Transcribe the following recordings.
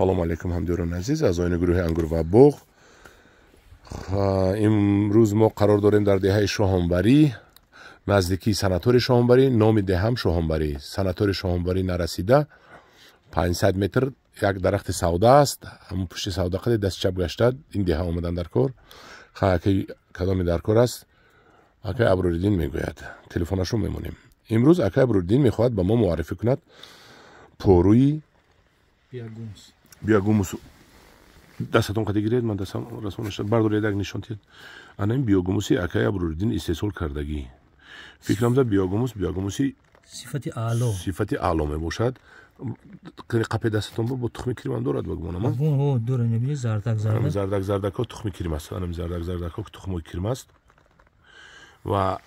Салом алейкум, ҳамдиёрони азиз, аъзоёни гурӯҳи Ангур ва боғ. Имрӯз мо қарор дорем дар деҳаи Шоҳонбарӣ, наздикии санатории Шоҳонбарӣ. Номи деҳам Шоҳонбарӣ. Санатории Шоҳонбарӣ нарасида 500 метр як дарахти савда аст. Ҳамон пушти савда қади даст чап гашта ин деҳа омадан дар кор. Акай кадоме дар кор аст, акай Аброриддин мегӯяд. Телефонашро мемонем. Имрӯз акай Аброриддин мехоҳад ба мо муаррифӣ кунад порӯи биогумус. Дастатон қади гиред, ман дастам расонаш бардоред, як нишон диҳед. Ана ин биогумуси акай Аброриддин истеҳсол кардагӣ. Фикрам за биогумус, биогумуси сифати аъло, сифати аъло мебошад. Қапе дастатон бо тухми кирмам дорад, ба гумонам. Ҳо, дора, мебинед, зардак зардак. Зардак зардакҳо тухми кирм аст. Ана зардак зардакҳо тухмои кирм аст. Ва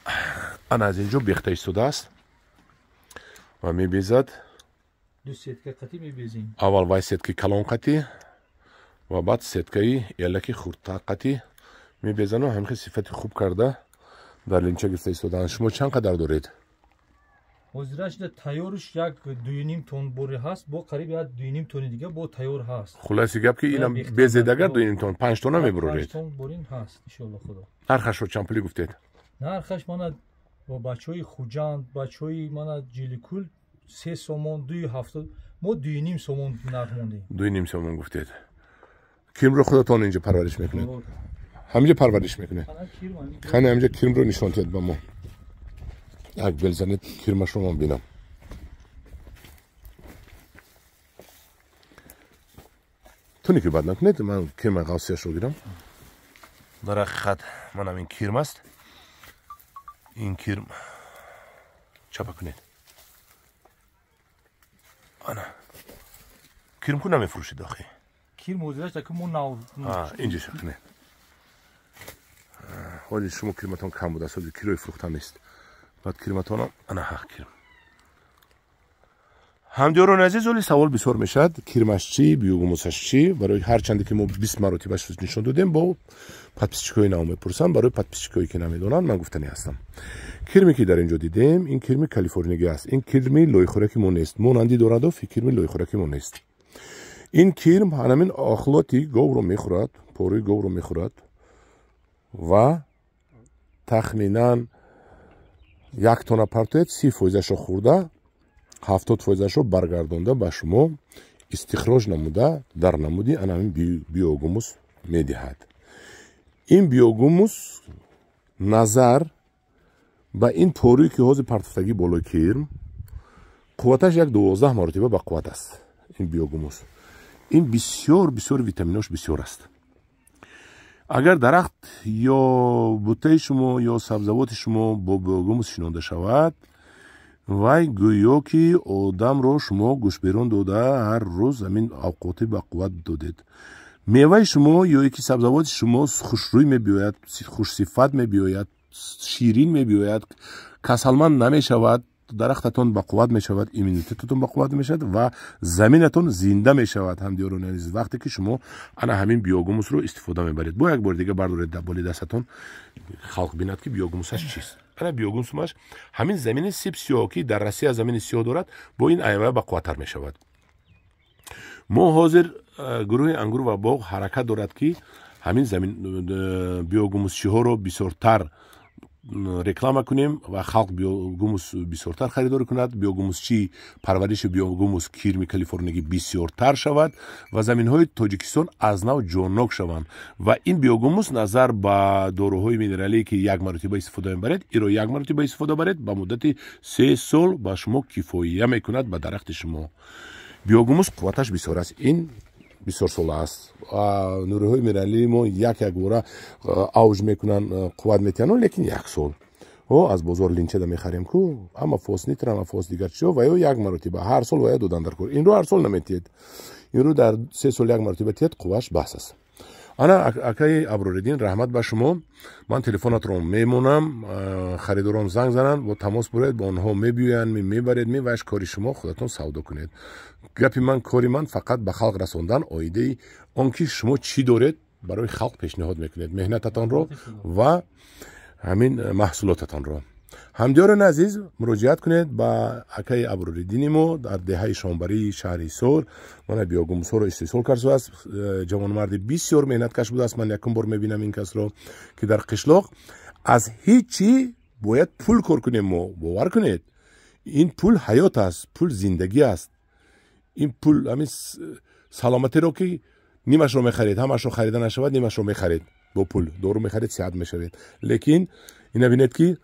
ана аз инҷо бехта истодааст ва мебезад. Ду сетка қатӣ мебезем. Аввал вай сеткаи калон қатӣ ва баъд сеткаи ялаки хурдтар қатӣ мебезану ҳамихел сифати хуб карда дар линча гирифта истодаанд. Шумо чанд қадар доред? Ҳозираш тайёрш як 2,5 тонн бори ҳаст, бо қариб як 2,5 тонни дига бо тайёр ҳаст. Хулоси гап ки инам безедагар 2,5 тонн, 5 тонна мебуроред. 5 тонн борин ҳаст, иншоалло худо. Нархашро чанд пулӣ гуфтед? Нархаш мана бо бачаҳои Хуҷанд, бачаҳои мана Ҷиликул 3 сомон, 2,70, мо 2,5 сомон нарх мондем. 2,5 сомон гуфтед. Кирмро худатон инҷо парвариш мекунед? Ҳаминҷо парвариш мекунед? Кане ҳаминҷо кирмро нишон диҳед ба мо. Як белзанед кирмашро ман бинам. Туне ки бад накунед, ман кирма ғавсияшро гирам. Дар ҳақиқат манам ин кирм аст. Ин кирм чапа кунед. Ана кирм ку намефурӯшед охи? Кирм ҳозираш таки мо нав. Инҷо кунед. Ҳоли шумо кирматон кам будааст, ҳозир кирои фурӯхта нест. Баъд кирматонам ана ҳақ кирм. Ҳамдиёрони азиз, оли савол бисёр мешавад: кирмаш чӣ, биогумусаш чӣ? Барои ҳарчанде ки мо 20 маротибаш нишон додем, бо подписчикҳои нав мепурсам. Барои подписчикҳое ки намедонанд, ман гуфтанӣ ҳастам. Кирме ки дар инҷо дидем, ин кирми калифорнигӣ аст. Ин кирми лойхӯраки мо нест. Монандӣ дораду кирми лойхӯраки мо нест. Ин кирм ҳанамин охлоти говро мехӯрад, порӯи говро мехӯрад ва тахминан 1 тонна партояд, 30 фоизашро хӯрда, 70 фоизашро баргардонда ба шумо истихроҷ намуда дар намуди ана ҳамин биогумус медиҳад. Ин биогумус назар ба ин порӯе ки ҳозир партофтагӣ болои кирм, қувваташ як 12 маротиба ба қувват аст. Ин биогумус ин бисёр бисёр витаминош бисёр аст. Агар дарахт ё бутаи шумо ё сабзавоти шумо бо биогумус шинонда шавад, вай гӯё ки одамро шумо гӯшберон дода ҳар рӯз ҳамин авқоти ба қувват додед. Меваи шумо ё ки сабзавоти шумо хушрӯй мебиёяд, хушсифат мебиёяд, ширин мебиёяд, касалманд намешавад, дарахтатон ба қувват мешавад, иммунитетатон ба қувват мешавад ва заминатон зинда мешавад. Ҳамдиёрони азиз, вақте ки шумо ана ҳамин биогумусро истифода мебаред, бо як бори дига бардоред дар боли дастатон, халқ бинад ки биогумусаш чист. Ана биогумусаш ҳамин замини сиб сиёҳ ки дар Россия замини сиёҳ дорад, бо ин айва ба қувваттар мешавад. Мо ҳозир гурӯҳи Ангур ва боғ ҳаракат дорад ки ҳамин замин биогумусчиҳоро бисёртар реклама кунем ва халқ биогумус бисёртар харидорӣ кунад, биогумусчи парвариши биогумус кирми калифорнигӣ бисёртар шавад ва заминҳои Тоҷикистон аз нав ҷоннок шаванд. Ва ин биогумус назар ба доруҳои минералие ки як маротиба истифода мебаред, иро як маротиба истифода баред, ба муддати 3 сол ба шумо кифоя мекунад ба дарахти шумо. Биогумус қувваташ бисёр аст. Ин бисёр сола аст. Нуриҳои минералии мо як як бора авҷ мекунанд, қувват метиҳанд, лекин як сол. Аз бозор линчада мехарем ку, ама фос нитр, ама фос дигар чизо, ва ё як маротиба ҳар сол ва ё додан дар кор. Инро ҳар сол наметиҳед. Инро дар 3 сол як маротиба тиҳед, қувваш бас аст. Ана акаи Аброриддин, раҳмат ба шумо. Ман телефонатро мемонам, харидорон занг зананд, бо тамос буред, бо онҳо мебиёянд, мебаред, меваш кори шумо, худатон савдо кунед. Гапи ман, кори ман фақат ба халқ расондан оидаи он ки шумо чӣ доред барои халқ пешниҳод мекунед, меҳнататонро ва ҳамин маҳсулотатонро. Ҳамдиёрони азиз, муроҷиат кунед ба акаи Аброриддини мо дар деҳаи Шомбарии шаҳри Ҳисор. Мана биогумусҳоро истеҳсол кардааст. Ҷавонмарди бисёр меҳнаткаш будааст. Ман якум бор мебинам ин касро, ки дар қишлоқ аз ҳеҷ чӣ бояд пул кор кунем. Мо бовар кунед, ин пул ҳаёт аст, пул зиндагӣ аст. Ин пул ҳамин саломатиро ки нимашро мехаред, ҳамашро харида нашавад, нимашро мехаред бо пул. Дору мехаред, сиҳат мешавед. Лекин ина бинед, ки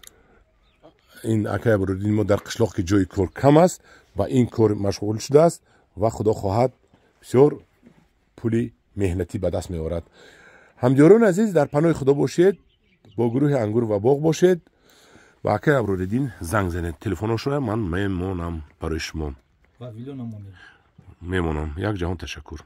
ин акай Аброриддин мо дар қишлоқ, ки ҷои кор кам аст, ба ин кор машғул шудааст ва, худо хоҳад, бисёр пули меҳнатӣ ба даст меорад. Ҳамдиёрони азиз, дар паноҳи Худо бошед, бо гурӯҳи Ангур ва боғ бошед ва акай Аброриддин занг занед. Телефоношро ман мемонам барои шумо, мемонам. Як ҷаҳон ташаккур.